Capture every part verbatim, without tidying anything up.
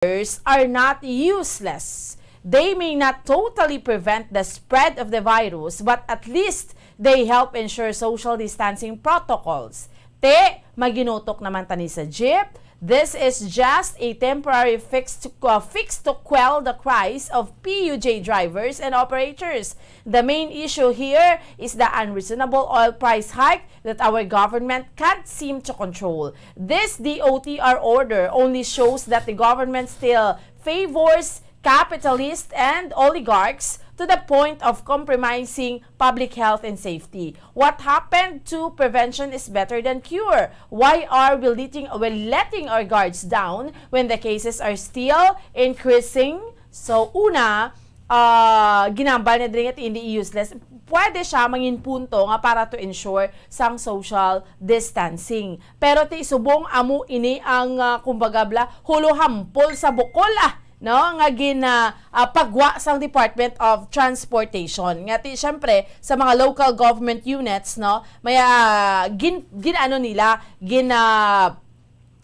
barriers are not useless. They may not totally prevent the spread of the virus, but at least they help ensure social distancing protocols. Te, maginutok naman tani sa jeep. This is just a temporary fix to, uh, fix to quell the cries of P U J drivers and operators. The main issue here is the unreasonable oil price hike that our government can't seem to control. This D O T R order only shows that the government still favors capitalists and oligarchs to the point of compromising public health and safety. What happened to prevention is better than cure. Why are we letting, we letting our guards down when the cases are still increasing? So, una, ah, ginambal na diri nga ti hindi useless. Pwede siya mangin punto nga para to ensure sang social distancing. Pero ti subong amo ini ang, ah, kumbaga bala, huluhampol sa bukol, ah, no, nga gin, ah, ah, pagwa sang Department of Transportation. Nga ti, syempre, sa mga local government units, no, may, ah, gin-, gin-ano nila, gin-, ah,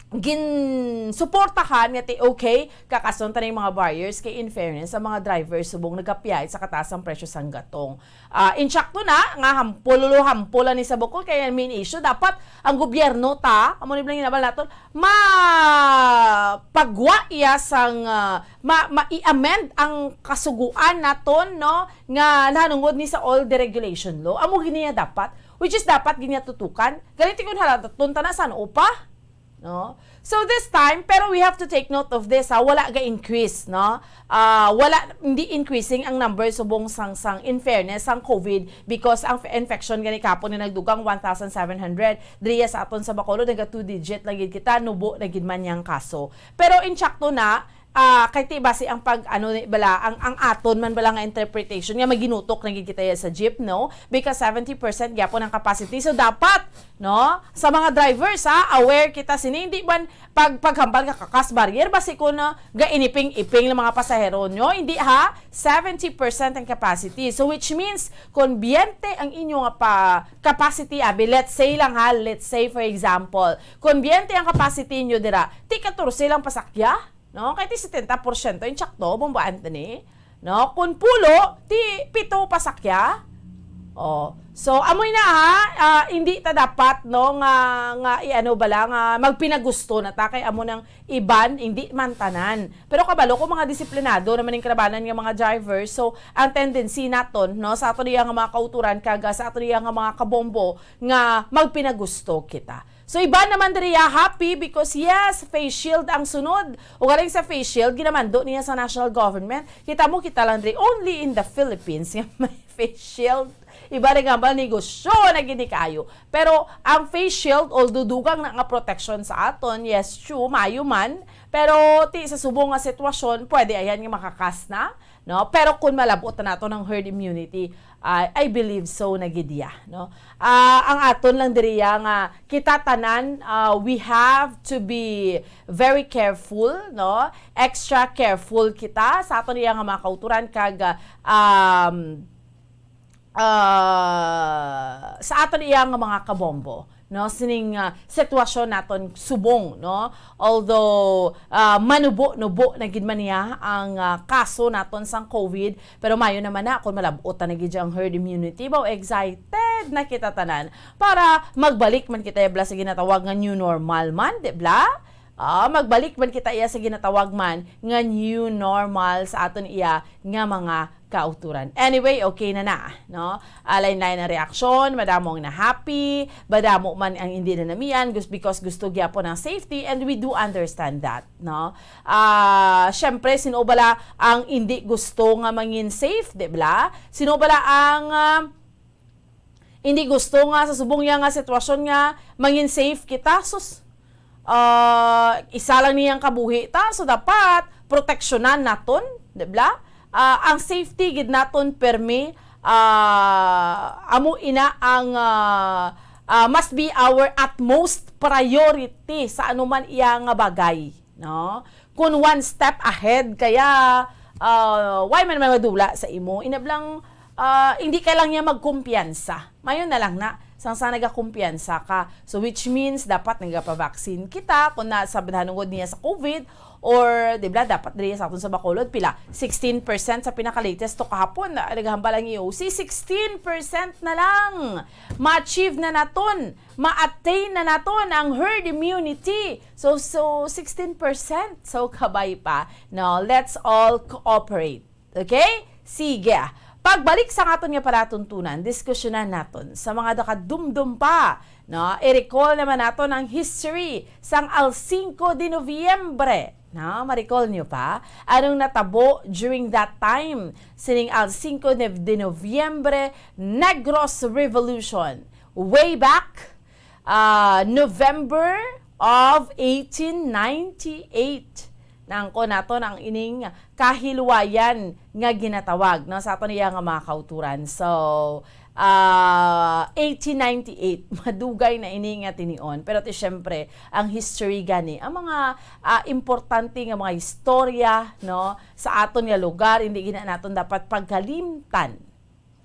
ginsuportahan nga ti, okay, kakason ta ning mga barriers kay in fairness sa mga drivers subong nagapiyay sa kataas ang presyo sang gatong. Ah, insakto na nga hampol, huluhampol ni sa bukol kay ang main issue dapat ang gobyerno ta, amo ni bala ginambal naton, mapagwa iya sang, ah, ma-, ma-i-amend ang kasuguan naton, no, nga nahanungod ni sa oil deregulation law. Amo gid niya dapat, which is dapat gid niya tutukan. Gani ti kun halaton ta na san upa, no? So this time, pero we have to take note of this, ha, wala ga increase, no? Ah, wala, hindi increasing ang number subong sang, sang, in fairness, sang COVID, because ang f-, infection gani kapon nga nagdugang one thousand seven hundred, diriya sa aton sa Bacolod, naga two digit na gid kita, nubo na gid man yang kaso. Pero insakto na, ah, kay ti basi ang pag, ano, ni, bala, ang, ang aton man bala nga interpretation nga maginutok na gid kita ya sa jeep, no? Because seventy percent gyapon ang capacity. So dapat, no, sa mga drivers, ha, aware kita sini, hindi man pag, paghambal nga kakas barrier, basi ko na gainiping-iping ng mga pasahero nyo, hindi ha, seventy percent ang capacity. So which means, kung twenty ang inyo nga pa capacity, abi, let's say lang ha, let's say for example, kung twenty ang capacity nyo dira, ti katorse lang pasakya, no? Kay ti setenta porsyento, insakto, Bombo Anthony, no? Kung pulo, ti pito pasakya. Oh. So, amoy na ha, ah, hindi ta dapat, no, nga, nga i-ano bala, nga magpinagusto na ta kay amo nang iban, hindi man tanan. Pero kabalo ko, mga disiplinado naman ning karabanan nga mga drivers. So, ang tendency naton, no, sa ato diya nga mga kauturan, kag, ah, sa ato diya nga mga kabombo, nga magpinagusto kita. So, iban naman diriya happy because, yes, face shield ang sunod. Ugaling sa face shield, ginamando niya sa national government. Kita mo, kita lang diri, only in the Philippines nga may face shield. Iba rin nga ba, negosyo na gini kaayo. Pero ang face shield, although dugang na nga protection sa aton, yes, true, maayo man. Pero ti sa subong nga sitwasyon, pwede ayan nga makakas na, no? Pero kung malabot na nato ng herd immunity, I, I believe so na gid ya, no? Ah, ang aton lang diriya nga kita tanan, ah, we have to be very careful, no? Extra careful kita sa aton iya nga mga kauturan kag, ah, um, ah, sa aton iya nga mga kabombo, no? Sining, ah, sitwasyon naton subong, no? Although, ah, manubo-nubo na gid man niya ang, ah, kaso naton sang COVID, pero mayo naman na kung malabot na gid ang herd immunity. Baw, excited na kita tanan para magbalik man kita, bla, sa ginatawag nga new normal man, di bla? Ah, magbalik man kita iya sa ginatawag man nga new normal sa aton iya nga mga kauturan. Anyway, okay na na, no? Ah, lain-lain ang reaksyon, madamo ang na-happy, madamo man ang hindi na namian, gus-, because gusto gyapon ang safety, and we do understand that, no? Ah, syempre, sino bala ang hindi gusto nga mangin safe, di bala? Sino bala ang, ah, hindi gusto nga sa subong niya nga sitwasyon nga mangin safe kita? Sus, ah, isa lang niyang kabuhi ta, so dapat proteksyonan naton, di bala? Ah, ang safety gid naton permi, ah, amo ina ang, ah, ah, must be our utmost priority sa anuman iya nga bagay, no? Kung one step ahead kaya, ah, why man may madula sa imo? Inablang, ah, hindi ka lang niya magkumpiyansa. Mayon na lang na, sang sa nagakumpiyansa ka. So, which means, dapat nagapavaccine kita kung na, sa, nahanungod niya sa COVID, Or, di ba, dapat diri sa aton sa Bacolod, pila? Sixteen percent sa pinaka-latest to kahapon. Na, naghambal ang E O C, sixteen percent na lang. Ma-achieve na naton, ma-attain na naton ang herd immunity. So, so, sixteen percent. So, kabay pa. No, let's all cooperate. Okay? Sige. Pagbalik sa aton nga palatuntunan, diskusyonan naton sa mga nakadumdum pa, no? I-recall naman naton ang history sang Al Cinco de Noviembre, no? Ma-recall niyo pa anong natabo during that time, sining Al Cinco de, de Noviembre, Negros Revolution, way back, ah, November of eighteen ninety-eight. Naangkon naton ang ining kahilwayan nga ginatawag, no, sa aton iya nga mga kauturan. So, ah, eighteen ninety-eight, madugay na ini nga tinion. Pero ti, syempre, ang history gani, ang mga, ah, importante nga mga istorya, no, sa aton nga lugar, hindi gina naton dapat pagkalimtan.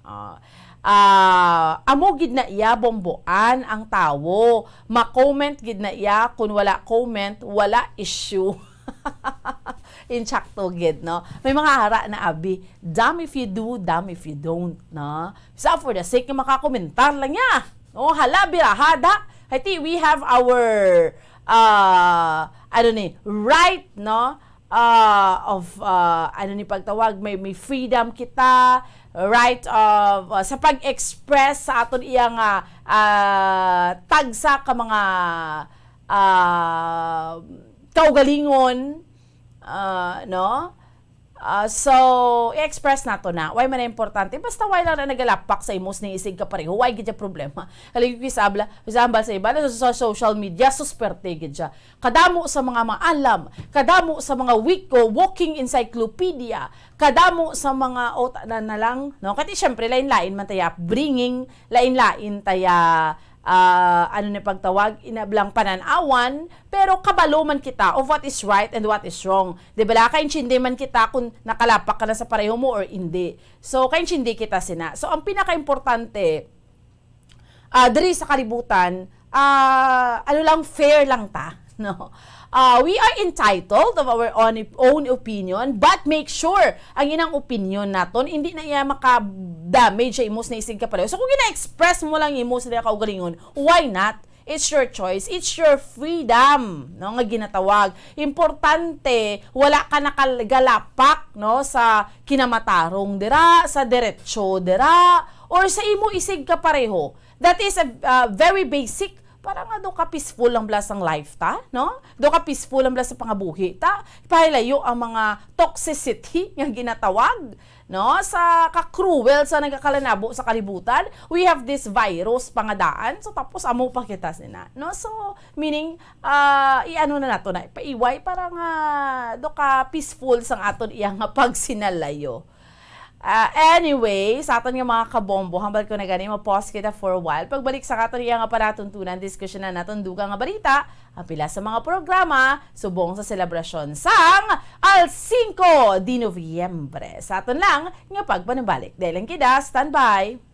Ah, ah, amo gid na iya, bomboan ang tawo. Ma-comment gid na iya, kun wala comment, wala issue. Insakto gid, no? May mga ara na abi, "Damn if you do, damn if you don't," no? So, for the sake nga makakomentar lang niya. Oh, hala, birahada. I think we have our, ah, ano ni, right, no? Ah, of, ah, ano ni pagtawag, may, may freedom kita, right of, ah, sa pag-express sa aton iya nga, ah, tagsa ka mga, ah, kaugalingon, ah, no? Ah, so, i-express nato na. Why man na importante? Basta why lang na nagalapak sa imo sini isig kapareho. Why gid siya problema? Haligi ko isabla, isambal sa iba, sa, sa social media, susperte gid siya. Kadamo sa mga maalam, kadamo sa mga wiko, walking encyclopedia, kadamo sa mga, o, ta-, na, na lang, no? Kasi syempre, lain-lain man taya upbringing, lain-lain taya, ah, ano ni pagtawag, inablang panan-awan, pero kabalo man kita of what is right and what is wrong. Di ba, la, kaintindi man kita kung nakalapak ka na sa pareho mo or hindi. So, kaintindi kita sina. So, ang pinaka-importante, ah, diri sa kalibutan, ah, ano lang, fair lang ta, no? Ah, we are entitled of our own, own opinion, but make sure ang inang opinion naton hindi na iya maka-damage sa imo sini isig kapareho. So, kung gina-express mo lang imo sini kaugalingon, why not? It's your choice, it's your freedom, no, nga ginatawag. Importante, wala ka nakagalapak, no, sa kinamatarong dira, sa derecho dira, or sa imo isig kapareho. That is a, uh, very basic. Para nga do ka peaceful lang bala sang life ta, no? Do ka peaceful lang bala sa pangabuhi ta. Pahilayo ang mga toxicity nga ginatawag, no? Sa ka-cruel sa nagakalanabo sa kalibutan. We have this virus pa nga daan. So, tapos amo pa kita sina, no? So, meaning, ah, i-ano na nato na, ipaiway para nga do ka peaceful sang aton iya nga pagsinalayo. Ah, anyway, sa aton nga mga kabombo, hambal ko na gani, ma-pause kita for a while. Pagbalik sa aton iya nga palatuntunan, diskusyonan naton dugang nga balita, ang pila sa mga programa subong sa selebrasyon sang Al Cinco de Noviembre. Sa aton lang nga pagpanambalik. Dahil lang kita, standby.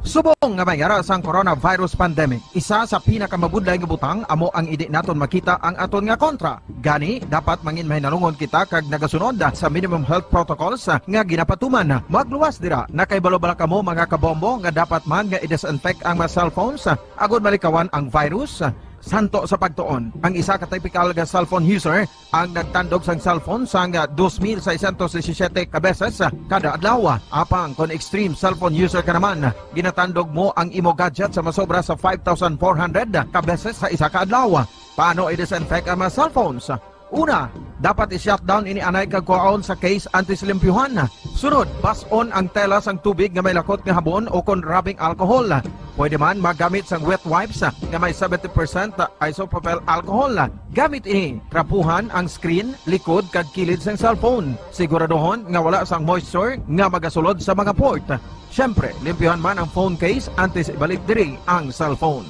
Subong nga may ara sang coronavirus pandemic, isa sa pinakamabudlay nga butang amo ang indi naton makita ang aton nga kontra. Gani, dapat mangin mahinalungon kita kag nagasunod sa minimum health protocols nga ginapatuman. Magluwas dira, nakahibalo bala kamo, mga kabombo, nga dapat man nga i-disinfect ang mga cellphones agud malikawan ang virus? Santo sa pagtuon, ang isa ka typical nga cellphone user ang nagtandog sang cellphone sang dos mil seiscientos disisiete ka beses kada adlaw. Apang kon extreme cellphone user ka naman, ginatandog mo ang imo gadget sa masobra sa five thousand four hundred ka beses sa isa ka adlaw. Paano i-disinfect ang mga cellphones? Una, dapat i-shutdown ini anay kag kuhaon sa case antes limpyuhan. Sunod, bas-on ang tela sang tubig nga may lakot nga habon o kon rubbing alcohol. Pwede man magamit sang wet wipes nga may seventy percent isopropyl alcohol. Gamit ini, trapuhan ang screen, likod, kag kilid sang cellphone. Siguraduhon nga wala sang moisture nga magasulod sa mga port. Siyempre, limpyuhan man ang phone case antes ibalik diri ang cellphone.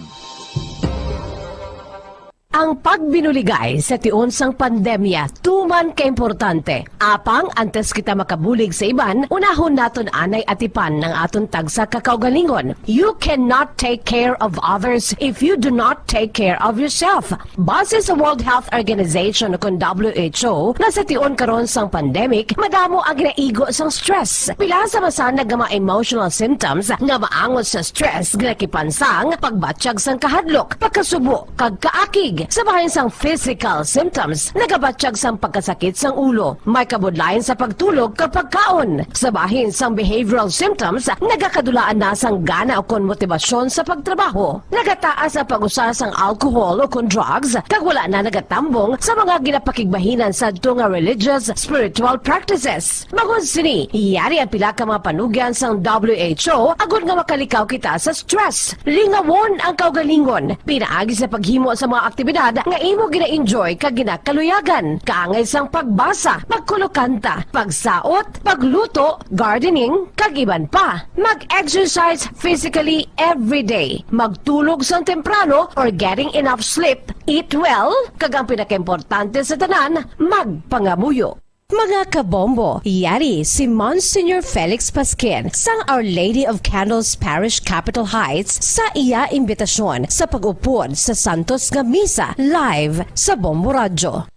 Ang pagbinuligay sa tion sang pandemya tuman kaimportante. Apang antes kita makabulig sa iban, unahon naton anay atipan ang aton tagsa ka kaugalingon. You cannot take care of others if you do not take care of yourself. Base sa World Health Organization, ukon W H O, nga sa tion karon sang pandemic, madamo ang ginaigo sang stress. Pila sa masanag nga mga emotional symptoms nga maangot sa stress, ginakipansang, pagbatyag sang kahadlok, pagkasubo, kag kaakig. Sa bahin sang physical symptoms, nagabatyag sang pagkasakit sang ulo, may kabudlayan sa pagtulog kag pagkaon. Sa bahin sang behavioral symptoms, nagakadulaan na sang gana ukon motibasyon sa pagtrabaho. Nagataas ang pag-usa sang alcohol ukon drugs, kag wala na nagatambong sa mga ginapakigbahinan sadto nga religious, spiritual practices. Bangod sini, yari ang pila ka mga panugyan sang W H O agod nga makalikaw kita sa stress. Lingawon ang kaugalingon pinaagi sa paghimo sa mga aktibidad nga imo gina-enjoy kag ginakaluyagan, kaangay sang pagbasa, pagkulokanta, pagsaot, pagluto, gardening, kag iban pa. Mag-exercise physically every day. Magtulog sang temprano or getting enough sleep. Eat well, kag ang pinakaimportante sa tanan, magpangamuyo. Mga kabombo, yari si Monsignor Felix Pasquin sang Our Lady of Candles Parish, Capitol Heights, sa iya imbitasyon sa pag-upod sa santos nga misa live sa Bombo Radyo.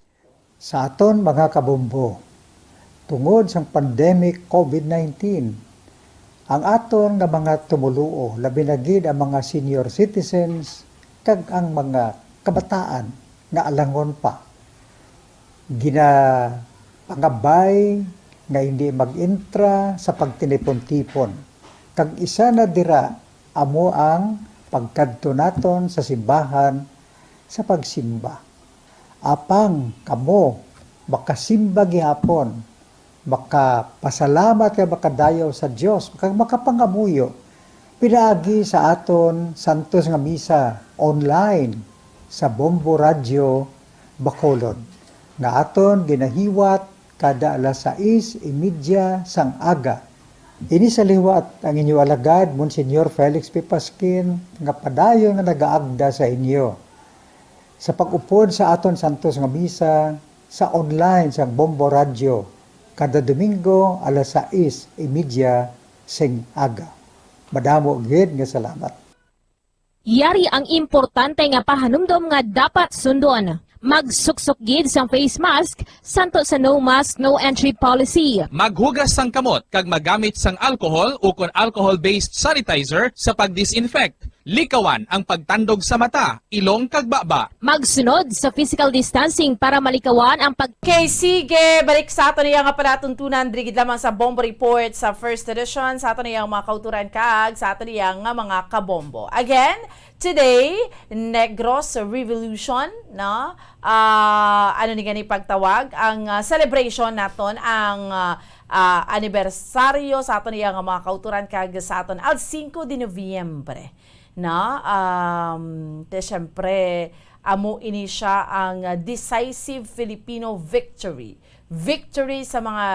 Sa aton mga kabombo, tungod sang pandemic covid nineteen, ang aton nga mga tumoluo, labi na gid ang mga senior citizens kag ang mga kabataan nga alangon pa, ginapangabay nga hindi mag-entra sa pagtinipon-tipon. Kag isa na dira amo ang pagkadto naton sa simbahan sa pagsimba. Apang kamo makasimba gihapon, makapasalamat kag makadayaw sa Dios, kag makapangamuyo pinaagi sa aton santos nga misa online sa Bombo Radyo Bacolod, nga aton ginahiwat kada alas sais y media sang aga. Ini sa liwat ang inyo alagad, Monsignor Felix P. Pasquin, nga padayon nga nagaagda sa inyo sa pag-upod sa aton santos nga misa sa online sang Bombo Radyo kada Domingo alas sais y media sing aga. Madamo gid nga salamat. Yari ang importante nga pahanumdom nga dapat sundon. Magsuksok gid sang face mask, santo sa no mask, no entry policy. Maghugas sang kamot kag magamit sang alcohol ukon alcohol-based sanitizer sa pag-disinfect. Likawan ang pagtandog sa mata, ilong kag baba. Magsunod sa physical distancing para malikawan ang pag- Okay, sige, balik sa aton iya nga palatuntunan, diri gid lamang sa Bombo Report sa first edition, sa aton iya nga mga kauturan kag sa aton iya nga mga kabombo. Again, today, Negros Revolution, no? Ah, ano ni gani pagtawag? Ang, ah, celebration naton, ang, ah, ah, anibersaryo sa aton iya nga mga kauturan kag sa aton al cinco de Noviembre, no? Um, te, syempre, amo ini siya ang, ah, decisive Filipino victory. Victory sa mga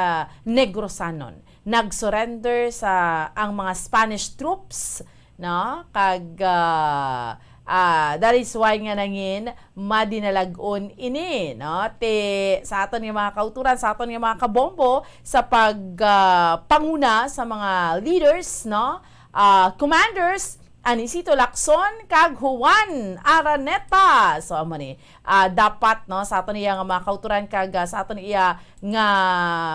Negrosanon. Nag-surrender sa ang mga Spanish troops, no? Kag, ah, ah, that is why nga nangin madinalag-on ini, no? Te, sa aton nga mga kauturan, sa aton nga mga kabombo, sa pag, ah, panguna sa mga leaders, no? Ah, commanders, Anisito Lacson kag Juan Araneta. So, amo ni, ah, dapat, no, sa aton iya nga mga kauturan kag, ah, sa aton iya nga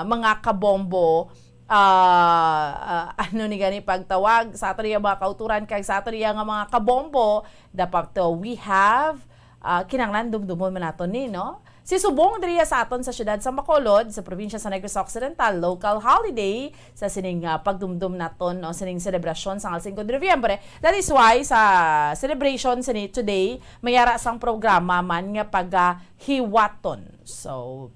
mga kabombo, ah, ah, ano ni gani pagtawag, sa aton iya mga kauturan kag sa aton iya nga mga kabombo, dapat to we have, ah, kinahanglan dumdumon man naton ni, no? Si subong diriya sa aton sa siyudad sa Bacolod, sa probinsya sa Negros Occidental, local holiday sa sining, ah, pagdumdum naton, no, sining selebrasyon sang al cinco de Noviembre. That is why sa celebration sini today, may ara sang programa man nga pagahiwaton. So,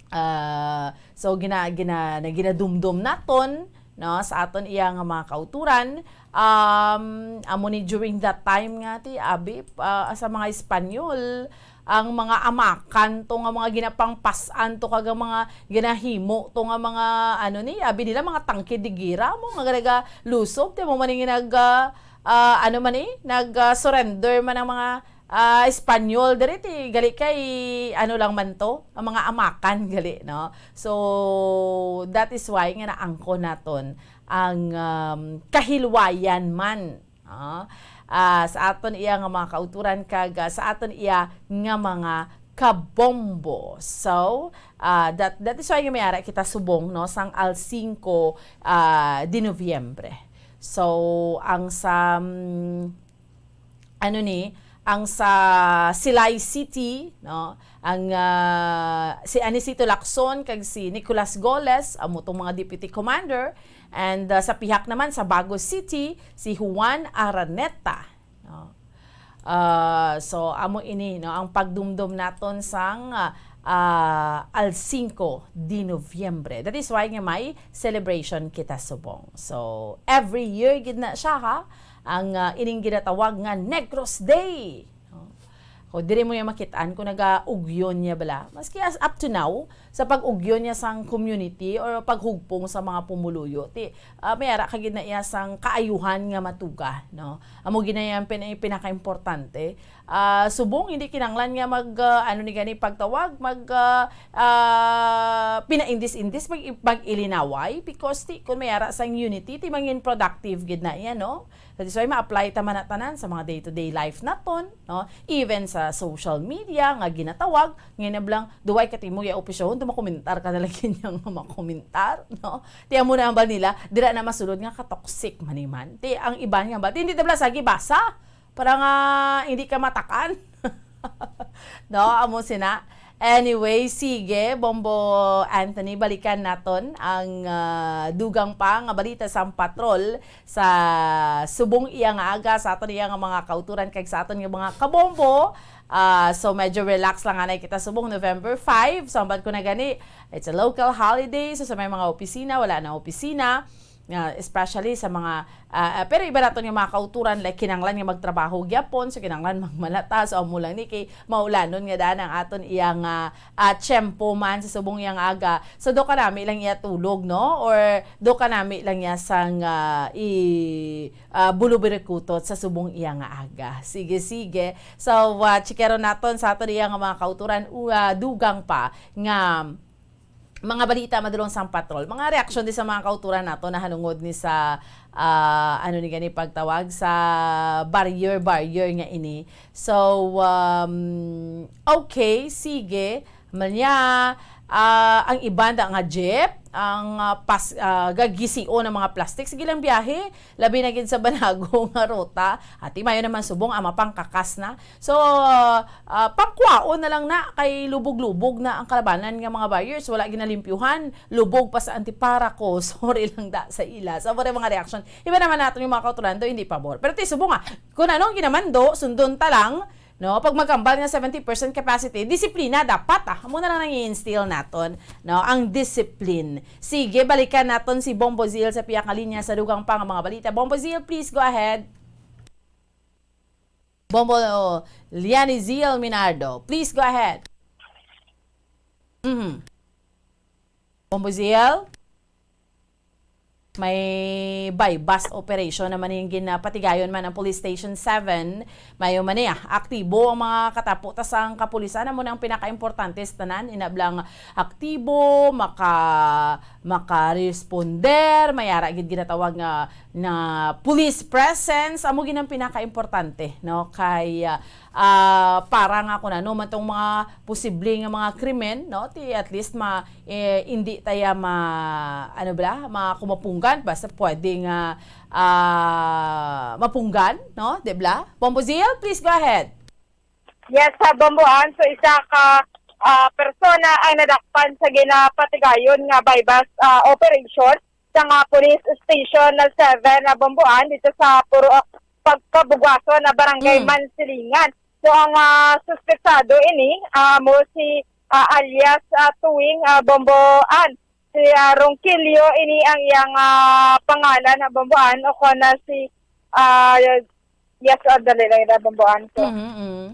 ah, so gina-, gina-, na ginadumdum naton, no, sa aton iya nga mga kauturan. Um, amo ni during that time nga ti abi, ah, sa mga Espanyol, ang mga amakan to nga mga ginapangpas-an to kag ang mga ginahimo to nga mga, ano ni, abi nila, mga tangke de guerra mo nga nagalusob, ti mo man ni nag, ah, ah, ano man ni, nag, ah, surrender man ang mga Ah, Espanyol diri ti gali kay ano lang man to, ang mga amakan gali, no? So, that is why nga naangkon naton ang, um, kahilwayan man, ah, ah, sa aton iya nga mga kauturan kag, ah, sa aton iya nga mga kabombo. So, ah, that, that is why nga may ara kita subong, no, sang Al Cinco, ah, de Noviembre. So, ang sa, mm, ano ni, ang sa Silay City, no, ang, ah, si Anicito Lacson kag si Nicolas Goles, amo tong mga deputy commander, and, ah, sa pihak naman sa Bago City, si Juan Araneta, no. Ah, so, amo ini, no, ang pagdumdom naton sang, ah, ah, Al Cinco de Noviembre. That is why nga may celebration kita subong. So, every year gid na siya, ha, ang, ah, ining ginatawag nga Negros Day. No? Kung diri mo niya makitaan kung nagaugyon niya bala. Maski as up to now, sa pag-ugyon niya sang community or paghugpong sa mga pumuluyo. Ti, ah, may ara ka gid na iya sang kaayuhan nga matuga, no? Amo gid na iya ang pin-, pinakaimportante. Ah, subong hindi kinahanglan nga mag, ah, ano ni gani pagtawag, mag, ah, ah, pinaindis-indis, mag, mag-ilinaway because ti, kung may ara sang unity, ti mangin productive gid na iya, no? That is why ma-apply ta man na tanan sa mga day-to-day life naton, no? Even sa social media nga ginatawag, nga nablang, duway ka timo ya opisyon, tumakomentar ka na lagi niya nga makomentar, no? Ti amo na ang bal nila, dira na masulod nga ka-toxic man ni man. Ti ang iban nga ba, ti hindi tabla sagi basa para nga hindi ka matakan. No, amo sina. Anyway, sige, Bombo Anthony, balikan naton ang, ah, dugang pa nga balita sang patrol sa subong iya nga aga, sa aton iya nga mga kauturan kag sa aton nga mga kabombo. Ah, so medyo relax lang anay kita subong November five. So, ambal ko na gani, it's a local holiday. So, sa may mga opisina, wala na opisina. Ah, especially sa mga, ah, ah, pero iba naton nga mga kauturan, like, kinanglan nga magtrabaho gyapon, so kinanglan magmalata. So, amo lang ni kay maulanon nga daan ang aton iya nga, ah, tiyempo man sa subong iya nga aga. So, do kanami lang iya tulog, no? Or do kanami lang iya sang, ah, i, ah, bulubirikutot sa subong iya nga aga. Sige, sige. So, ah, chikero naton sa aton iya nga mga kauturan, u-, ah, dugang pa nga mga balita madulong sang patrol. Mga reaksyon di sa mga kauturan nato nahanungod ni sa, ah, ano ni gani pagtawag sa barrier, barrier nga ini. So, um, okay, sige. Manya, ah, ang iban da nga jeep, ang, ah, pas-, ah, gagisiyo ng mga plastic. Sige lang biyahe, labi na gid sa banago nga ruta. Ati mayo naman subong ang mapangkakas na. So, ah, pangkuwaon na lang na kay lubog-lubog na ang kalabanan nga mga buyers. Wala ginalimpyuhan, lubog pa sa Antipara ko. Sorry lang da sa ila. Sa mga reaction, iba naman natin yung mga kautulan do, hindi pabor. Pero ti subong nga, kung anong ginamando, sundon ta lang. No, pag magkambal nga seventy percent capacity, disiplina dapat, ah. Amo na lang nang i-instill naton, no, ang discipline. Sige, balikan naton si Bombo Zil sa pihak nga linya sa dugang pa nga mga balita. Bombo Zil, please go ahead. Bombo, oh, Liani Zil Minardo, please go ahead. Mhm. Bombo Zil? May buy-bust operation naman yung ginapatigayon man ang Police Station seven. Mayo man niya, aktibo ang mga katapo ta sang kapulisan. Amo na ang pinakaimportante sa tanan. Inablang aktibo, maka, makaresponder, may ara gid ginatawag nga na police presence. Amo gid ang pinakaimportante, no? Kay, ah, ah, para nga kung ano man tong mga posible nga mga krimen, no? Ti at least ma-, eh, hindi taya ma-, ano bala, ma-, kumapunggan, basta pwede nga, ah, mapunggan, no? Di bala? Bombo Zil, please go ahead. Yes, sa Bomboan, so isa ka, ah, persona ang nadakpan sa ginapatigayon nga buy-bust, ah, operation sa nga Police Station seven na Bomboan dito sa Puro Pagkabugaso na Barangay Mm. Mansilingan. So, ang, ah, suspetsado ini, ah, mo si, ah, alias, ah, Tuwing, ah, Bomboan. Si, ah, Ronquillo ini ang iyang, ah, pangalan na Bomboan o kon na si, ah, yes, ah, dali lang, ila Bomboan ko. Mhm, mhm.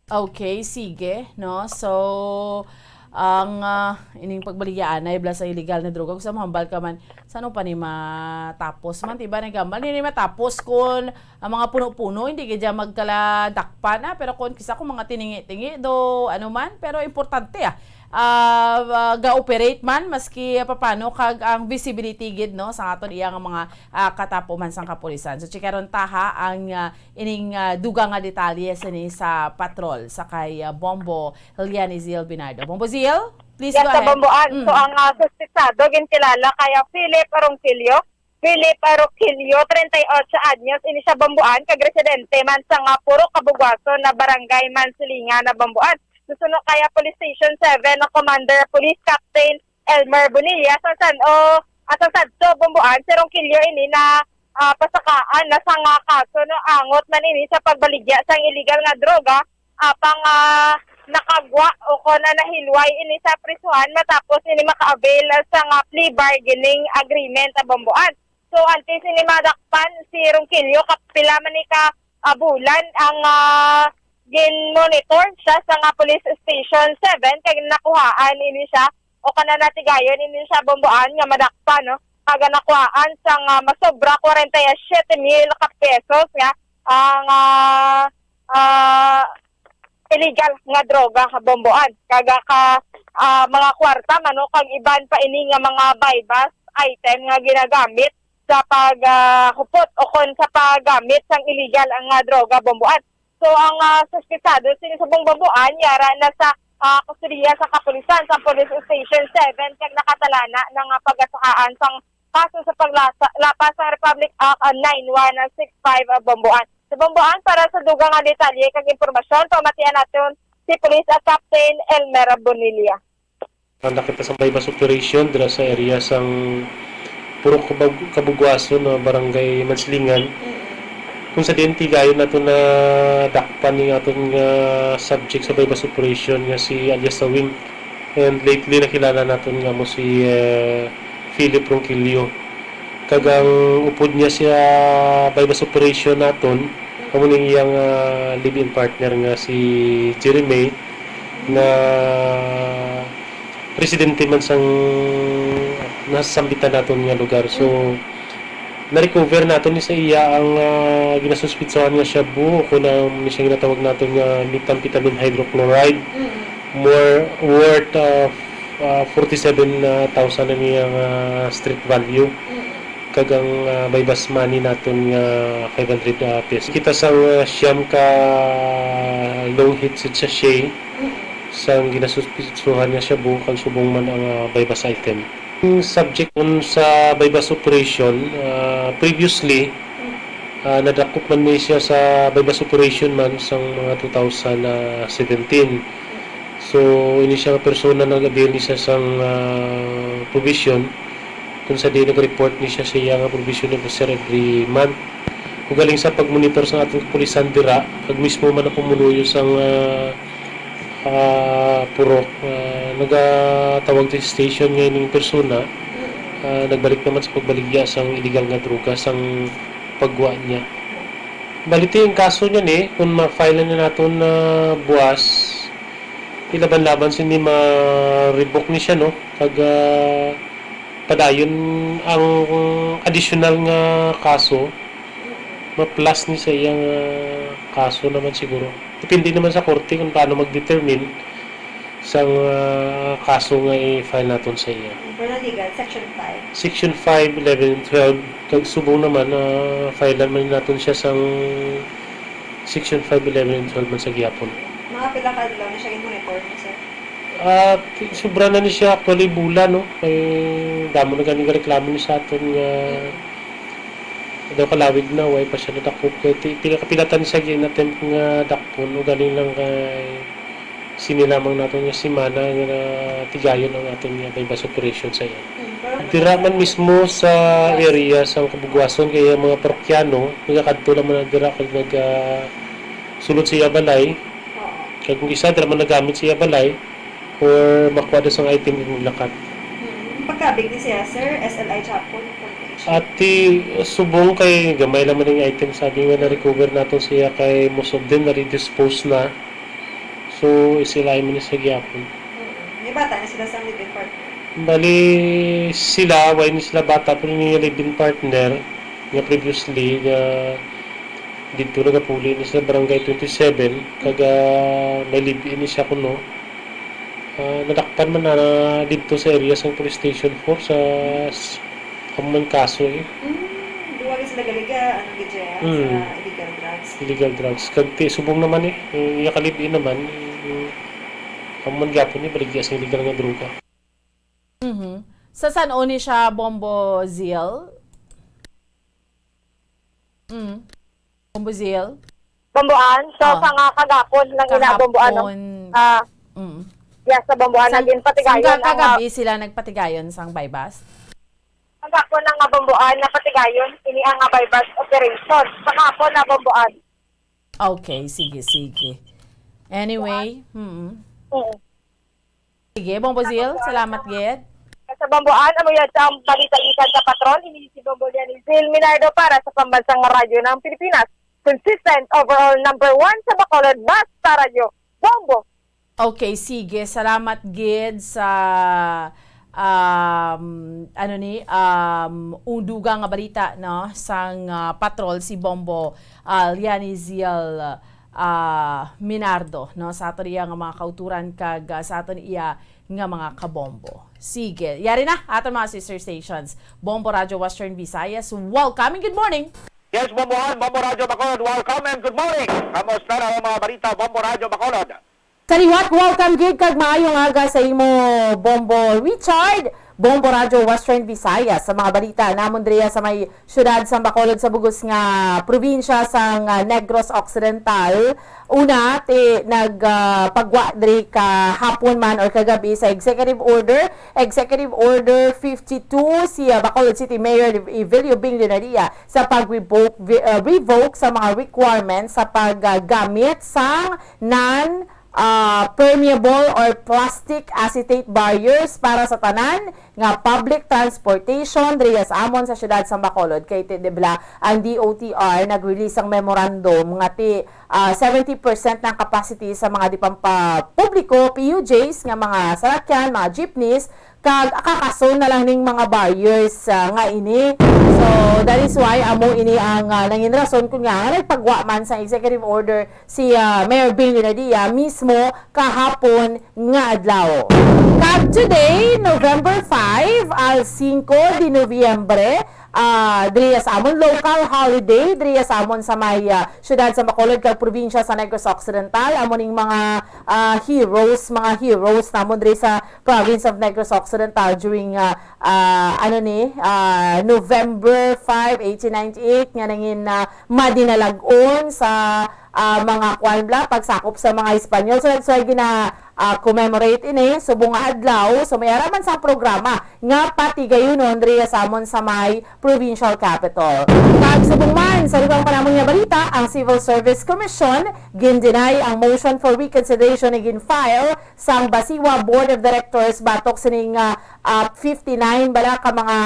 Okay, sige, no? So, Ang, ah, ining pagbaligyaanay bala sa illegal na droga, kung sa mahambal ka man, sa ano pa ni matapos man, diba, nagambal ni matapos kung ang mga puno-puno, hindi ka dyan magkaladakpan, ah, pero kung kisa kung mga tiningi-tingi, do, ano man, pero importante, ah, ah, ah, ga-operate man, maski, ah, papano, kag ang visibility gid, no, sa aton iya nga mga, ah, katapo man sang kapulisan. So, chikaron taha ang, ah, ining, ah, dugang nga detalye sini sa patrol sa kay, ah, Bombo Lianizil Binardo. Bombo Zil, please Yes, go sa ahead. Bomboan. Mm. So, ang, ah, suspetsado ginkilala kay, ah, Philip Ronquillo. Philip, ah, Ronquillo, treinta y ocho anyos, ini siya Bomboan, kag residente man sa nga Purok Kabuguason na Barangay Mansilingan na Bomboan. Susuno kay, ah, Police Station seven na Commander Police Captain Elmer Bonilla sa San, o, ah, sa Sadso, Bomboan, si Ronquillo ini na, ah, pasakaan na sa nga kaso, no, angot man ini sa pagbaligya sang illegal nga droga, apang, ah, nakagwa o kon, ah, nahilway ini sa prisuhan matapos ini maka-avail sa nga plea bargaining agreement sa Bomboan. So, antes ini madakpan si Ronquillo, kapila man ni ka, ah, bulan ang, ah, gin-monitor siya sa nga Police Station seven, kag nakuhaan ini siya o kana natigayon ini siya Bomboan nga madakpan, no? Kag nakuhaan sang, ah, masobra kwarenta y siete mil ka pesos nga ang, ah, ah, illegal nga droga sa Bomboan. Kag, ah, ka, ah, mga kwarta man, no? Kag iban pa ini nga mga buy-bust item nga ginagamit sa pag, ah, hupot o kon sa paggamit sang illegal nga droga Bomboan. So, ang, ah, suspetsado sini subong Bomboan yara na sa, ah, kustodiya sa kapulisan sa Police Station seven kag nakatalana na nga pagasakaan sang kaso sa paglasa-, lapas sang Republic Act, ah, nine one six five, ah, Bomboan. Sa Bomboan, para sa dugang nga detalye kag impormasyon, pamatian naton si Police, ah, Captain Elmer Bonilla. Ang nakita sa buy-bust operation dira sa area sang Purok Kabug-, Kabugwason, no, Barangay Manslingan. Mm. Kung sa diin tigayon nato nadakpan ni aton nga subject sa buy-bust operation nga si alias Sawing. And lately nakilala naton nga mo si, eh, Philip Ronquillo. Kag ang upod niya siya buy-bust operation naton, amo ning iyang, ah, live-in partner nga si Jeremy, nga residente man sang nasambitan naton nga lugar. So, na-recover naton ni sa iya ang, ah, ginasuspitsahan nga shabu, o kon ang ni siya ginatawag naton nga methamphetamine hydrochloride, Mm. more worth, ah, ah, forty-seven thousand ang iyang, ah, street value. Mm. Kag ang, ah, buy-bust money naton nga five hundred, ah, pesos. Kita sang, ah, siyam ka long heated sachet Mm. sang ginasuspitsuhan nga shabu kag subong man ang, ah, buy-bust item. Ang subject kun sa buy-bust operation, ah, previously, ah, nadakop man ni siya sa buy-bust operation man sang mga two thousand seventeen. So, ini siya nga persona nag-avail ni siya sang, ah, provision kung sa di nag-report ni siya sa iya nga provision officer every month. Ugaling sa pag-monitor sa ating kapulisan dira, kag mismo man ang pumuluyo sang, ah, ah, purok, ah, nagatawag sa station nga ining persona, ah, nagbalik naman sa pagbaligya sang illegal nga droga sang pagwa niya. Baliti ang kaso niya ni, kung ma-file na naton na buwas, ilaban-laban sini ma-revoke ni siya, no? Kag, ah, padayon ang additional nga kaso, ma-plus ni sa iyang, ah, kaso naman siguro. Depende naman sa korte kung paano mag-determine sang, ah, kaso nga i-file naton sa iya. Pero legal, section five. Section five, eleven, and twelve, kag subong naman, ah, filean man naton siya sang section five, eleven, and twelve man sa gihapon. Mga pila ka adlaw na siya gin-monitor niyo, sir? Ah, ti-, sobra na ni siya actually bulan, no? Kay damo na gani reklamo ni sa aton nga daw kalawig na, way pa siya nadakop. Kay ti-, pila, kapilatan siya gin-attempt nga dakpon, o galing lang kay sini lamang naton nga semana nga natigayon ang aton nga buy-bust operation sa iya. Mm, pero Dira man mismo sa area sa Kabugwason, kaya mga parokyano, nagakadto lang man dira kag nag, ah, sulod sa iya balay. Oo. Kag kung isa, dira man nagamit sa iya balay, or makuha daw sang item, imo lakat. Mm, pagkabig ni siya, sir, S L I Chapel, Ati, subong kay gamay lang man ang item, sabi nga na-recover naton siya kay most of them na-dispose na. So, S L I man ni sa gihapon. Mm. May bata na sila sa live-in partner? Bali, sila, wa ini sila bata, pero niya live-in partner, nga previously, nga dito nagapuli ni sa Barangay twenty-seven, kag, ah, may live-in ni siya kuno. Ah, nadakpan man na dito sa area sang Police Station four sa, s-, amo man kaso, eh. Mm, duwa gyud sila galiga, ano, gid siya, Mm. sa illegal drugs. Illegal drugs. Kag ti-, subong naman, eh, yung yakalive-in naman, eh, amo man gyapon, eh, baligya sa illegal nga droga. Mhm. Sa san-o ni siya, Bombo Zil? Mm. Bombo Zil? Bomboan. So, Ah. sa nga kagapon lang ina, Bomboan, no? Kahapon. Ah, Mm. yes, sa Bomboan, Sa, naging patigayon sa ang, ah, kagabi sila nagpatigayon sang buy-bust? Kagapon lang nga Bomboan, napatigayon ini ang, ah, buy-bust operation. Sa kahapon na Bomboan. Okay, sige, sige. Anyway, mm. Mm. Sige, Bombo Zil, salamat gid. Sa Bomboan, amo yan sa balita gikan sa Patrol, ini si Bombo Lianizil Minardo para sa Pambansang Radyo ng Pilipinas. Consistent, overall number one sa Bacolod, basta radyo. Bombo! Okay, sige. Salamat gid sa, um, ano ni, um, unduga nga balita, no, sang, ah, Patrol, si Bombo, ah, Lianizil, ah, Minardo, no, sa aton iya nga mga kauturan kag, ah, sa aton iya nga mga kabombo. Sige, yari na aton mga sister stations. Bombo Radyo Western Visayas, welcome and good morning. Yes, Bombohan, Bombo Radyo Bacolod, welcome and good morning. Kamusta na ang mga balita, Bombo Radyo Bacolod? Sa liwat, welcome gid kag maayong aga sa imo, Bombo Richard. Bombo Radyo Western Visayas, sa mga balita namon diriya sa may siyudad sang Bacolod sa bug-os nga probinsya sang, ah, Negros Occidental. Una, ti nag, ah, pagwa diri kahapon man or kagabi sa Executive Order, Executive Order fifty-two, si, ah, Bacolod City Mayor Evelio Bing Lenaria sa pag-revoke, vi-, ah, revoke sa mga requirements sa paggamit sang non, ah, permeable or plastic acetate barriers para sa tanan nga public transportation diri sa amon sa siyudad sa Bacolod. Kay ti, di bala, ang D O T R nag-release sang memorandum nga ti, ah, seventy percent ng capacity sa mga di pa publiko, P U Js, nga mga salakyan, mga jeepneys, kag kakason na lang ning mga barriers, ah, nga ini. So, that is why amo ini ang, ah, nangin rason kun nga nagpagwa man sa executive order si, ah, Mayor Bing Lenaria mismo kahapon nga adlaw. Kag today, November five, al cinco de Noviembre, ah, diri sa amon local holiday, diri sa amon sa may, ah, siyudad sa Bacolod kag probinsya sa Negros Occidental, amo ning mga, ah, heroes, mga heroes namon diri sa province of Negros Occidental during, ah, ah, ano ni, ah, November five, eighteen ninety-eight, nga nangin, ah, madinalag-on sa, ah, mga kwan bala, pagsakop sa mga Espanyol. So, so gina, ah, commemorate ini subong nga adlaw. So, may ara man sa programa nga patigayunon diri sa amon sa may provincial capital. Kag subong man, sa dugang pa namon nga balita, ang Civil Service Commission gin-deny ang motion for reconsideration nga gin-file sang Basiwa Board of Directors batok sining, ah, ah, fifty-nine bala ka mga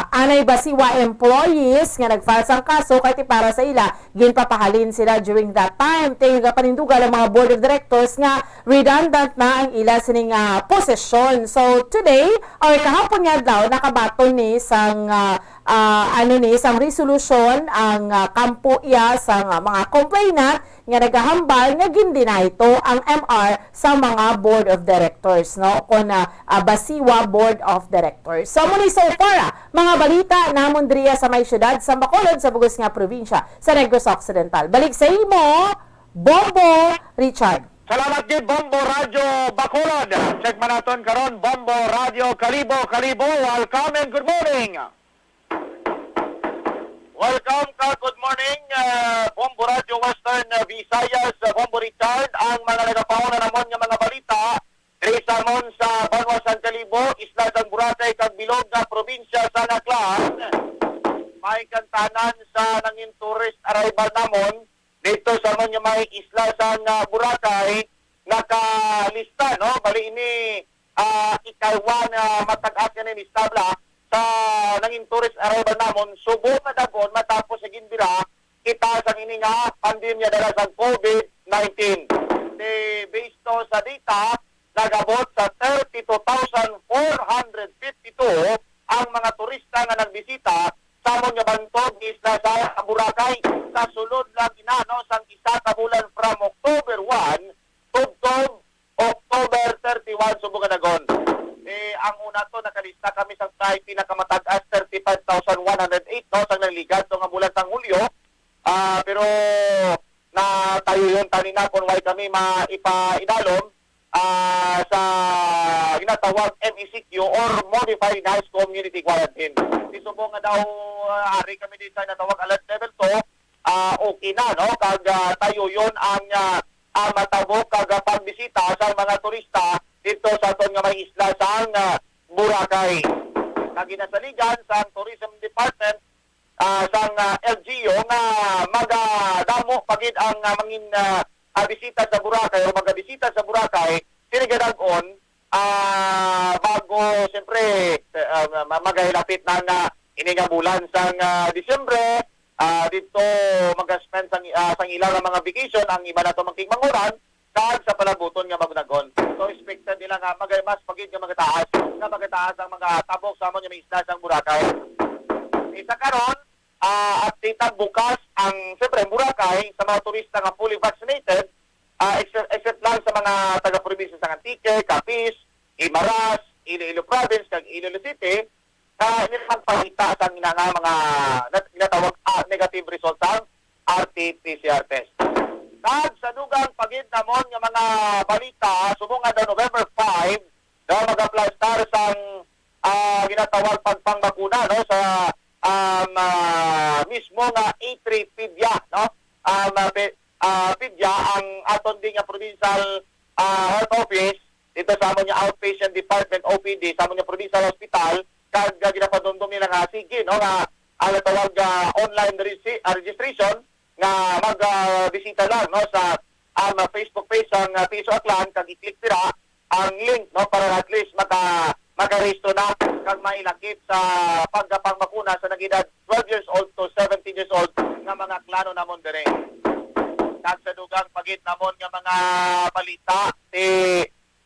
anay Basiwa employees nga nag-file sang kaso, kay ti para sa ila, ginpapahalin sila during that time. Ti nagapanindugan ang mga Board of Directors nga redundant na ang ila sining, ah, posisyon. So today, or kahapon nga adlaw, nakabaton ni sang, ah, ah, ano ni, sang resolusyon ang, ah, kampo iya sang, ah, mga complainant nga nagahambal nga gin-deny to ang M R sa mga board of directors, no? Kon, ah, ah, Basiwa Board of Directors. So, amo ni so far, ah, mga balita namon diriya sa may siyudad sa Bacolod, sa bug-os nga probinsya sa Negros Occidental. Balik sa imo, Bombo Richard. Salamat gid, Bombo Radyo Bacolod. Check man naton karon, Bombo Radyo Kalibo. Kalibo, welcome and good morning. Welcome ka, good morning, ah, Bombo Radyo Western, ah, Visayas, ah, Bombo Richard. Ang mga nagapauna namon nga mga balita diri sa amon sa banwa sang Kalibo, Isla sang Boracay, kag bilog nga probinsya sang Aklan. May kantanan sa nangin tourist arrival namon dito sa amon nga may isla sang, ah, Boracay, nakalista, no? Bali ini, ah, ikaduha nga matag-as nga ni isla sa nangin tourist arrival namon, subong nga dag-on matapos sa ginbira kita sang ini nga pandemya dala sang COVID nineteen. Di, based to sa data, nag-abot sa thirty bisita sa amon nga bantog isla sa Boracay. Sa sulod lang ina, no, sang isa ka bulan from October one tubtob October thirty-one, subong nga nagon. Eh, ang una to, nakalista kami sa kay pinakamatag-as thirty-five thousand one hundred eight, no, sang nagligad to nga bulan sang Hulyo. Ah, pero natayo yun kanina kung why kami maipainalom ah, sa ginatawag M E C Q or Modified Health Community Quarantine. Subong nga daw, ah, ari kami din sa ginatawag alert level two, ah, okay na, no? Kag, ah, tayo yun ang, ah, ah, matabok kag, ah, pagbisita sa mga turista dito sa aton nga may isla sang, ah, Boracay. Kag ginasaligan sang Tourism Department ah, sang, ah, L G U nga magadamo pa gid ang, ah, mangin, ah, ah, bisita sa Boracay o magabisita sa Boracay, sini gadag-on, ah, bago, siyempre, ah, ma-, magahilapit na nga ini nga bulan sang, ah, Disyembre, ah, dito mag-spend sang, ah, sang ila nga mga vacation ang iba nato mangkigmanguran, kag sa palabuton nga magunag-on. So, expected nila nga magay mas pagid nga magataas, nga magataas ang mga tabok sa amon nga may isla sang Boracay. Isa karon, ah, update ang bukas ang, siyempre, ang Boracay sa mga turista nga fully vaccinated, ah, except, except lang sa mga taga-probinsya sa Antique, Capiz, Guimaras, Iloilo Province, kag Iloilo City, ah, ini magpakita sang ina nga mga nat-, ginatawag, ah, negative result sang R T P C R test. Kag sa dugang pagid namon nga mga balita, subong nga daw November five, daw mag-apply star sang, ah, ginatawag pagpangbakuna, no, sa, um, ah, mismo nga A three PDEA, no? Um, ah, pe-, ah, PDEA ang aton din nga provincial, ah, health office dito sa amon nga outpatient department, O P D, sa amon nga provincial hospital, kag, ah, ginapadumdom nila nga sige, no, nga ang natawag, ah, online regi-, ah, registration nga mag, ah, bisita lang, no, sa, um, Facebook page sang, ah, P S O Aklan, kag i-click dira ang link, no, para at least maka-, makarehistro na kag mailakip sa pagkapangbakuna sa nag-edad twelve years old to seventeen years old nga mga Aklano namon diri. Kag sa dugang pagid namon nga mga balita, si,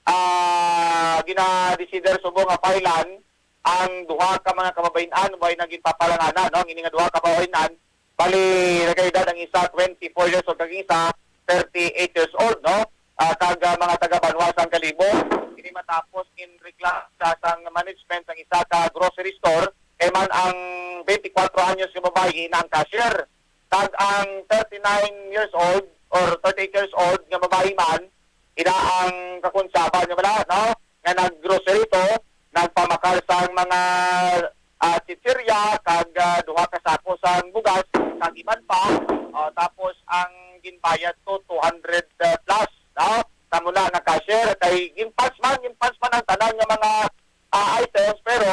ah, gina-desider subong nga file-an ang duha ka mga kababayen-an, way na ginpapalanganan, no? Ang ini nga duha ka kababayen-an, bali, nagkaedad ang isa twenty-four years old, kag isa thirty-eight years old, no? Ah, kag, ah, mga taga Banwa sang Kalibo. Ini matapos ginreklamo sa sang management sang isa ka grocery store, kay man ang twenty-four anyos nga babayi na ang cashier. Kag ang thirty-nine years old or thirty-eight years old nga babayi man, ina ang kakunsaban niya bala, no? Nga nag-grocery to, nagpamakal sang mga, ah, chichirya kag, ah, duha ka sako sang bugas kag iban pa. Oh, tapos ang ginbayad to two hundred plus, no? Sa mula nga cashier kay ginpunch man, ginpunch man ang tanan nga mga, ah, items, pero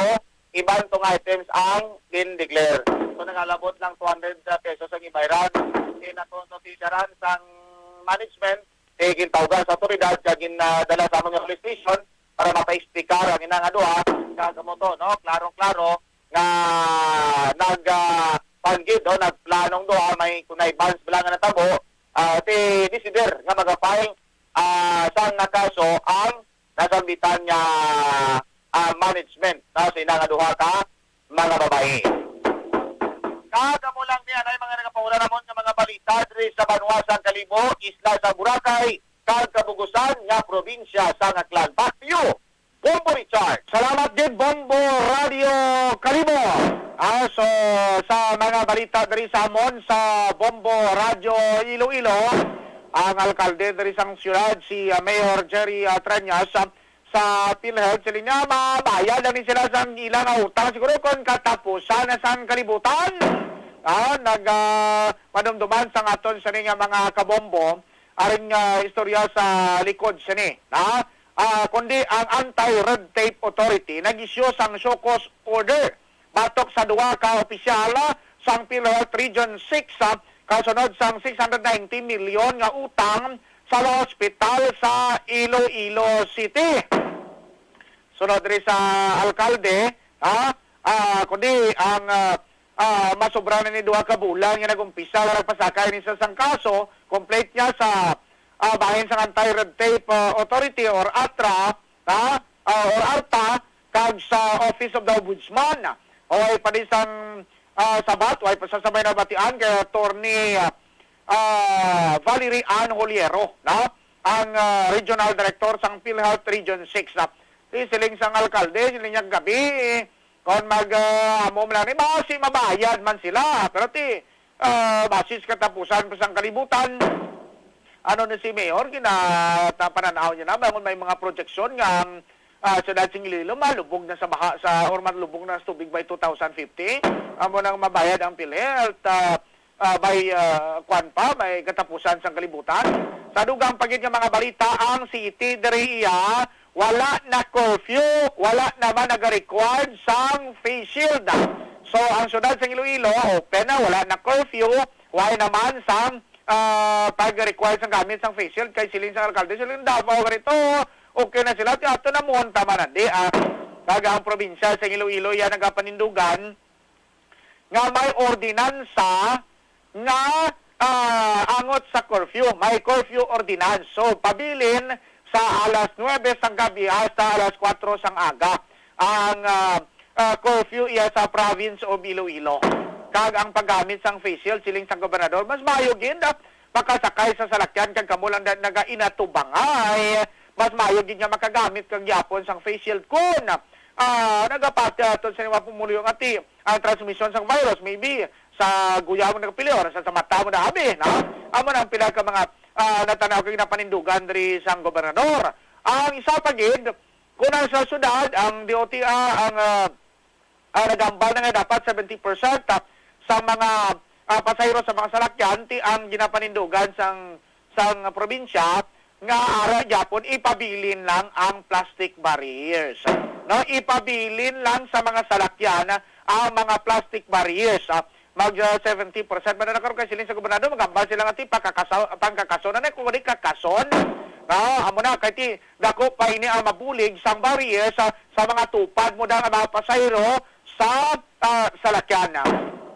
iban to nga items ang gin-declare. So, nagalabot lang two hundred pesos ang ibayran. Kay nato notisyaran sang management, eh, gintawgan sa otoridad kag gin, ah, dala sa amon nga police station para mapaexplicar ang ina nga duha. Kag amo to, no? Klarong-klaro nga nag, ah, panggid, no? Nagplanong duha, may connivance bala nga natabo. Ah, ti desider nga magapay, ah, sang nga kaso ang nasambitan nga, ah, management, no, sa ina nga duha ka mga babayi. Kag amo lang ni anay mga nagapauna namon nga mga balita diri sa banwa sang Kalibo, isla sa Boracay, kag Kabugusan nga probinsya sang Aklan. Back to you, Bombo Richard. Salamat gid, Bombo Radio Kalibo. Ah, so, sa mga balita diri sa amon sa Bombo Radio Iloilo, ang alkalde diri sang siyudad, si, ah, Mayor Jerry, ah, Treñas, ah, sa PhilHealth, siling niya, mabayad lang ni sila sang ilang utang. Siguro kung katapusan na sang kalibutan, ah, nag, ah, madumduman sang aton sini nga mga kabombo, aring, ah, istorya sa likod sini, ha? Ah, kundi ang Anti-Red Tape Authority nag-issue sang show cause order batok sa duha ka opisyal sang PhilHealth Region six, ah, kasunod sang six hundred ninety milyon nga utang sa mga ospital sa Iloilo City. Sunod diri sa alkalde, ha? Ah, kundi ang, ah, ah, masobra na ni duha ka bulan nga nag-umpisa nga nagpasaka ini sa sang kaso, complaint niya sa, ah, bahin sang Anti-Red Tape, ah, Authority or ATRA, ha? Ah, or ARTA, kag sa Office of the Ombudsman. Way pa ni sang, ah, sabat, way pa sa sabay nabatian kay Attorney, ah, ah, Valerie Ann Holiero, no? Ang, ah, Regional Director sang PhilHealth Region six, na. Di siling sang alkalde, siling niya gabi, eh, kung mag, ah, amo man lang ni, basi mabayad man sila. Pero ti, ah, basi sa katapusan pa sang kalibutan, ano ni si Mayor, gina-, ta-, panan-aw niya na, bangon may mga projection nga ang, ah, siyudad sing Iloilo malubog na sa baha sa, or malubog na sa tubig by two thousand fifty. Amo nang mabayad ang PhilHealth, ah, ah, by, ah, kwan pa, may katapusan sang kalibutan. Sa dugang pa gid nga mga balita, ang city diri iya wala na curfew, wala naman naga-required sang face shield. So, ang siyudad sang Iloilo, open na, wala na curfew, wala naman sang, ah, pag-require sang gamit sang face shield kay siling sang alkalde, siling Davao ganito, okay na sila, ti ato na mo, tama na di, ah. Kag ang probinsya sang Iloilo, yan nagapanindugan nga may ordinansa nga, ah, angot sa curfew. May curfew ordinance. So, pabilin sa alas nuebe sang gabi hasta alas kuwatro sang aga ang, ah, ah, curfew iya sa province of Iloilo. Kag ang paggamit sang face shield, siling sang gobernador, mas maayo gid, ah, makasakay sa salakyan kag kamo lang na nagainatubangay. Mas maayo gid nga makagamit kag gyapon sang face shield kun, ah, nagapati ato sa mga pumuluyo nga ti ang transmisyon sang virus, maybe sa guya mo nagapili or sa, sa mata mo na abi, no? Amo na ang pila ka mga, ah, natanaw kag napanindugan diri sang gobernador. Ang isa pa gid, kun ang sa syudad, ang D O T R, ang, ah, ah, nagambal na nga dapat seventy percent, ah, sa mga, ah, pasahero sa mga salakyan, ti ang ginapanindugan sang, sang probinsya, nga ara gyapon ipabilin lang ang plastic barriers. No, ipabilin lang sa mga salakyan ang mga plastic barriers. Ah, mag, ah, seventy percent man na karon kay siling sa gobernador, magambal sila nga ti pagkakaso-, pangkakason na, kung di kakason, no, amo na kay ti dako pa ini ang mabulig sang barriers sa, sa mga tupad mo nga mga pasahero sa, ah, salakyan.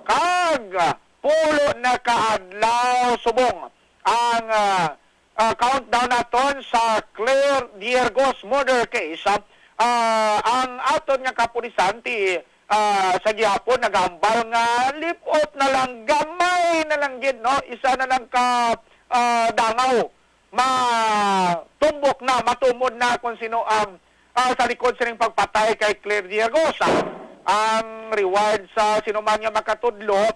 Kag, ah, pulo na ka adlaw subong ang, ah, ah, countdown naton sa Claire Diergos murder case, ah, ah, ang aton nga kapulisan ti, ah, sa gihapon nagahambal nga lip-ot na lang, gamay na lang gid, no? Isa na lang ka, ah, dangaw matumbok na, matumod na kung sino ang, ah, sa likod sining pagpatay kay Claire Diergos. Ang reward sa sino man nga makatudlo,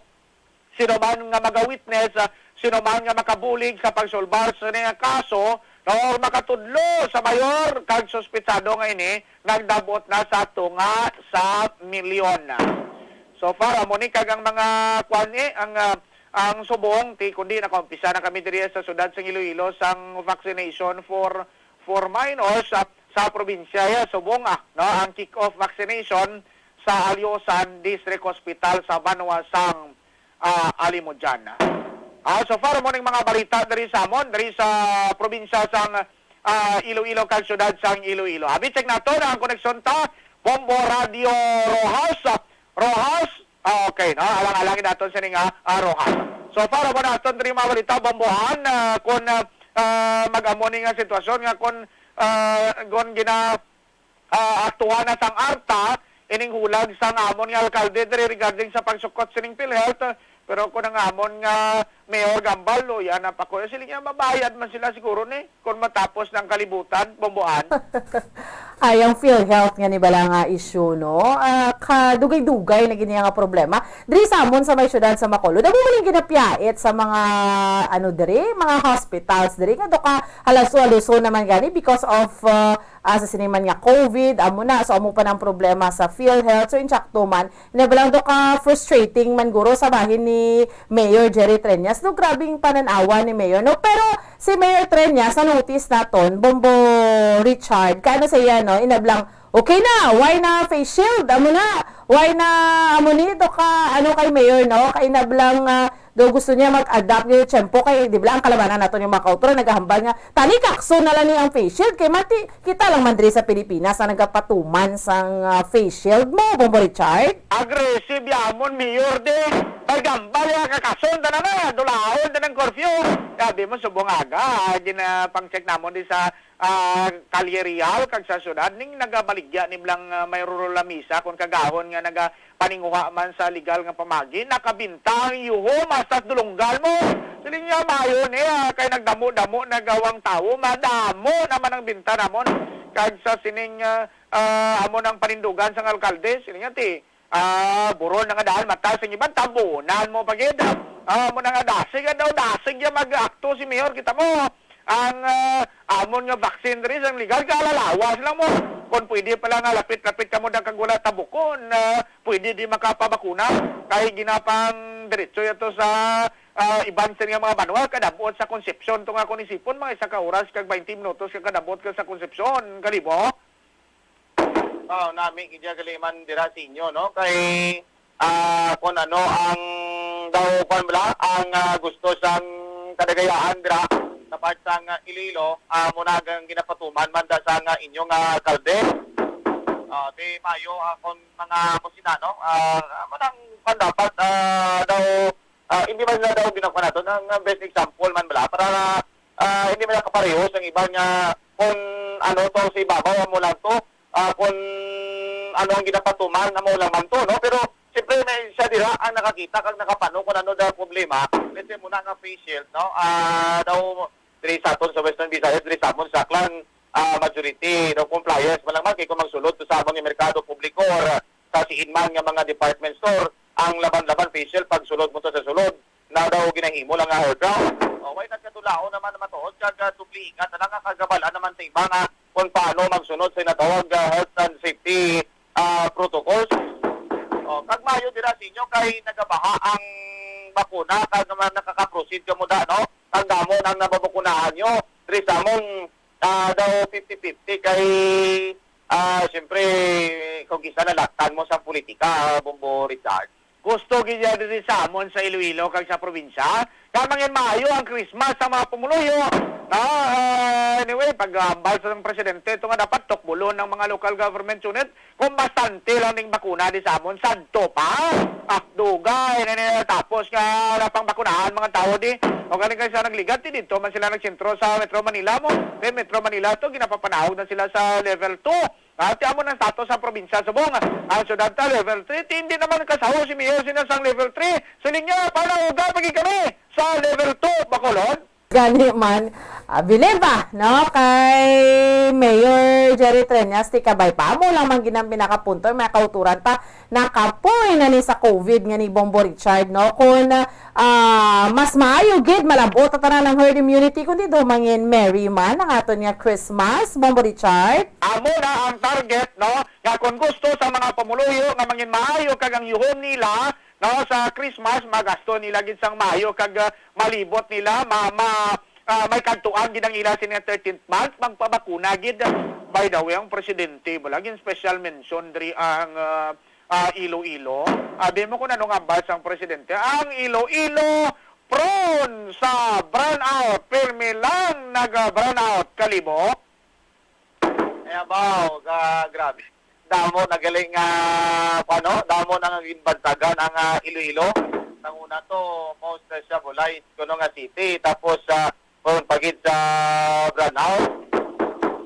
sino man nga maga-witness, ah, sino man nga makabulig sa pagsulbar sa ini nga kaso, no, or makatudlo sa mayor kag suspetsado nga ini nagdabot na sa tunga sa milyon. So far, amo ni kag ang mga kwan, eh, ang, ah, ang subong, ti, kundi nakaumpisa na kami diri sa siyudad sang Iloilo sang vaccination for, for minors, ah, sa probinsya, eh, subong, ah, no, ang kick-off vaccination sa Alyosan District Hospital sa banwa sang, ah, Alimodian. Ah, so far, mo ning mga balita diri sa amon, diri sa probinsya sang, ah, Iloilo kag siyudad sang Iloilo. Abi, check nato na ang koneksyon ta, Bombo Radio Roxas. Roxas, ah, okay, no? Alang-alang naton sini nga, ah, Roxas. So far, mo naton diri mga balita, Bombohan, ah, kung, ah, ah, mag-amo ni nga sitwasyon nga kung, ah, kung gina, ah, aktuhan na sang ARTA, ining hulag sang amon nga alkalde diri regarding sa pagsukot sining PhilHealth, pero kung ang amon nga mayor gambal, o, yan ang pakuya, sila nga mabayad man sila siguro ni, kung matapos ng kalibutan, Bombohan. Ay, ang PhilHealth nga ni bala nga issue, no? Ah, kadugay-dugay na gid niya nga problema. Diri sa amon sa may syudad sa Bacolod, amo man ang ginapiyait sa mga, ano, diri, mga hospitals diri, nga do ka haluso-haluso naman gani because of, ah, ah, sa sini man nga COVID, amo na, so amo pa nang problema sa PhilHealth. So, insakto man, na bala do ka frustrating man guro sa bahin ni Mayor Jerry Treñas. No, grabing pananawan ni Mayor, no? Pero si Mayor Treñas, na-notice naton, Bombo Richard, kay ano sa iya, no? Inablang, okay na, why na face shield? Amo na, why na, amo ni, do ka, ano kay Mayor, no? Kay inablang, ah, do gusto niya mag-adapt yung tiyempo. Kay, di ba, ang kalabanan naton yung mga kauturan, naghahambal nga, tani kakso na lang ni ang face shield. Kay mati, kita lang man diri sa Pilipinas na nagapatuman sang, ah, face shield mo, Bombo Richard. Aggressive yamon, Mayor, de. Pagambal ya kakason, tanan na, dulahon, tanan curfew. Sabi mo, subong aga, ah, gina-, pang-check namon di sa, ah, Kalye Real, kag sa syudad, ning nagabaligya ni blang, ah, may rural lamisa, kung kagahon nga nagapaninguha man sa legal nga pamagi, nakabinta ang yuhom hasta sa dulonggan mo. Siling niya, maayo ni, ah, kay nagdamo-damo na gawang tawo, madamo naman ang binta namon. Kag sa sining, ah, ah, amo nang panindugan sang alkalde, siling niya, ti, ah, buron na nga daan mata sa iban, tabunan mo pa gid. Ah, amo na nga dasig, ah, daw dasig ya mag-akto si Mayor, kita mo. Ang, ah, amon nga vaccine diri sang legal, kalalawas lang mo. Kung pwede pala nga lapit-lapit kamo da kag wala tabukon, ah, pwede di makapabakuna. Kay ginapang diretso yato sa, ah, iban sa nga mga banwa, kadabot sa Concepcion to nga kung isipon, mga isa ka oras kag twenty minutos ka kadabot ka sa Concepcion, kalibo. Oh, nami gid ya gali man dira sa inyo, no? Kay, ah, kung ano ang daw, kwan bala, ang, ah, gusto sang kadagayaan dira sa part sang, ah, Iloilo, ah, muna ang ginapatuman man da sang, ah, inyo nga alkalde. Ah, di maayo, ah, kung mga kusina, no? Ah, amo nang kwan dapat, ah, daw, ah, hindi man na daw ginakuha nato ang, ah, best example man bala para, ah, hindi man nakapareho sa iba nga kung ano to sa ibabaw, amo lang to, ah, kung ano ang ginapatuman, amo lang man to, no? Pero siyempre, may siya dira ang nakakita kag nakapano kung ano daw problema. Let's say, muna nga face shield, no? Ah, daw, diri sa aton sa Western Visayas, diri sa amon sa Aklan, ah, majority daw compliance man lang man kay kung magsulod to sa amon nga merkado publiko or sa siin man nga mga department store, ang laban-laban face shield pagsulod mo to sa sulod na daw ginahimo lang nga hard round. O, way nagkatulaon naman matuod kag, ah, dubli ingat na lang nga kagabalan naman sa iba nga kung paano magsunod sa natawag, ah, health and safety, ah, protocols. O, kag maayo dira sa inyo kay nagabaha ang bakuna kag naman nakaka-proceed kamo da, no? Kag damo nang nababakunahan nyo. Diri sa among, ah, daw fifty fifty kay, ah, siyempre, kung kisa nalaktan mo sa politika, ah, Bombo Richard. Gusto gid niya diri sa amon sa Iloilo kag sa probinsya. Kaya mangin maayo ang Christmas sa mga pumuluyo. No? Ah, anyway, pag-ambal sa presidente, ito nga dapat tukbulon ng mga local government unit kung bastante lang ning bakuna di sa amon, sadto pa. Ah, dugay na nila tapos nga napangbakunahan mga tao di. O galing kayo sa nagligat, di dito man sila nagsentro sa Metro Manila mo. Then Metro Manila to, ginapapanahog na sila sa level two. Ati amo ng status sa probinsya subong ang syudad ta level three. Ti hindi naman kasaho si Mayor sina sang level three. Siling niya, para uga pagi kami sa level two, Bacolod. Gani man, ah, believe ba, no? Kay Mayor Jerry Treñas, ti kabay pa. Amo lang man ginang pinakapunto, may kauturan ta, nakapoy na ni sa COVID nga ni Bombo Richard, no? Kung, ah, mas maayo gid, malabot ta tanan ang herd immunity, kundi daw mangin merry man ang aton nga Christmas, Bombo Richard. Amo na ang target, no? Nga kung gusto sa mga pumuluyo nga mangin maayo kag ang yuhom nila, no, sa Christmas, magasto nila gid sang maayo kag, ah, malibot nila, ma, ma, ah, may kadtuan gid ang ila sini nga thirteenth month, magpabakuna gid. By the way, ang presidente, wala gid special mention diri ang, ah, ah, Iloilo. Abi mo kung ano nga ambal sang presidente, ang Iloilo prone sa brownout, pirmi lang naga-brownout, kalibo. Ay, abaw, ga-, grabe. Damo na galing nga, ano, damo na nga ginbantagan ang, ah, Iloilo. Nang una to, most, ah, siya bulay, kuno nga city. Tapos, ah, kung pagid sa brownout,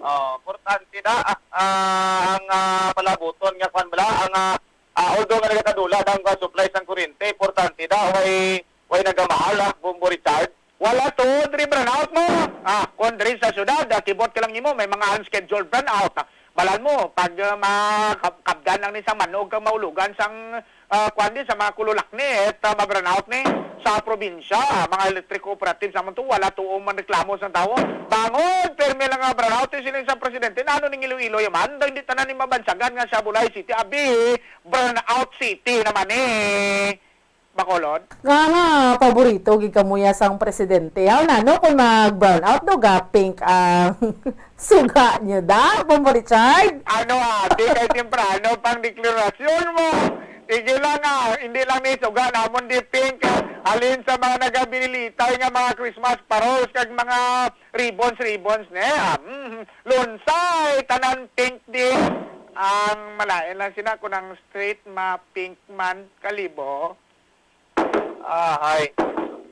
oh, importante na, ah, ah, ang, ah, palabuton nga kwan bala, ang, ah, ah, although nga nagakadula ang, ah, supply sang kuryente, importante na, way, way nagamahal, ah, Bombo Richard. Wala tuod diri brownout mo. Ah, kung diri sa syudad, ah, kibot ka lang nimo, may mga unscheduled brownout. Ah, balan mo, pag, ah, makab-, kabdan lang ni sa manog kag maulugan sang, ah, kwan di, sa mga kululakni, et, ah, ma-brownout ni sa probinsya, ah, mga electric cooperatives naman to, wala tuod man reklamo sang tawo. Bangod, pirmi lang nga brownout, siling sa presidente, na ano ning Iloilo yaman, daw hindi tanan ni mabansagan nga sa Bulay City, abi, brownout city naman eh. Bacolod? Nga, nga, paborito gid kamo ya sang presidente. Haw na, no, kung mag-brownout, no, ga pink ang suga niyo da, Bombo Richard? Ano, ate, kay temprano pang deklarasyon mo. Sige lang, ah, hindi lang ni suga namon di pink, ah, halin sa mga nagabilitay nga mga Christmas paroles kag mga ribbons, ribbons, ne? Ah, mm, lunsay, tanan pink di. Ang malain lang sila kung ang straight ma pink man, kalibo. Ah, hay.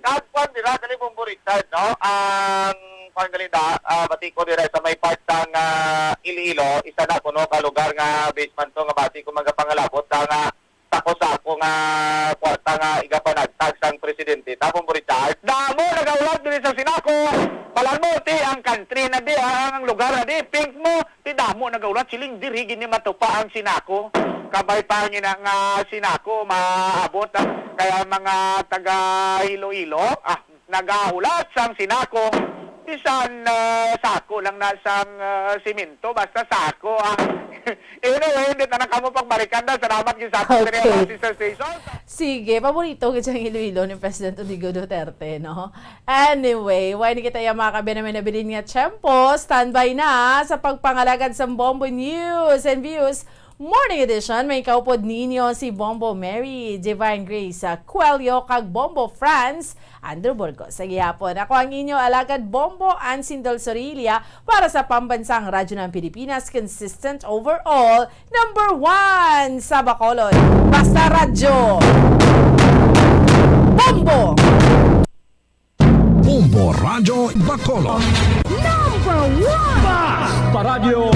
Kagwan dira, dali mong Richard, no? Ang Panggalinda, ah, bati ko dira sa may part sang, ah, Iloilo, isa na kuno ka lugar nga basement to nga bati ko magapangalabot sa nga sako-sako nga kwarta nga igapanagtag sang presidente. Tapos mo, Richard? Damo nagaulat diri sa Sinaco. Balan mo, ti ang country na di, ah, ang lugar na di, pink mo, ti damo nagaulat, siling diri gini matupa ang Sinaco. Kabay pa ang ina nga Sinaco, maabot, ah, kaya mga taga Iloilo, ah, nagahulat sang Sinaco, bisan, ah, sako lang na sang, ah, simento, basta sako, ah. Anyway, hindi na kamo pagbalikan na. Salamat gyud sa aton diri, Okay. Sister Station. Sige, paborito ko dyan Iloilo ni President Rodrigo Duterte, no? Anyway, why ni kita yung mga kabe naman nabilin nga tiyempo? Standby na sa pagpangalagad sa Bombo News and Views Morning Edition. May kaupod ninyo si Bombo Mary, Divine Grace, ah, Coelho, kag Bombo Franz, Andrew Burgos. Sa gihapon, ako ang inyo alagad Bombo Ansin Dol Sorilla para sa Pambansang Radyo ng Pilipinas, consistent overall, number one sa Bacolod. Basta Radyo. Bombo! Bombo Radyo Bacolod. Number one! Basta Radyo.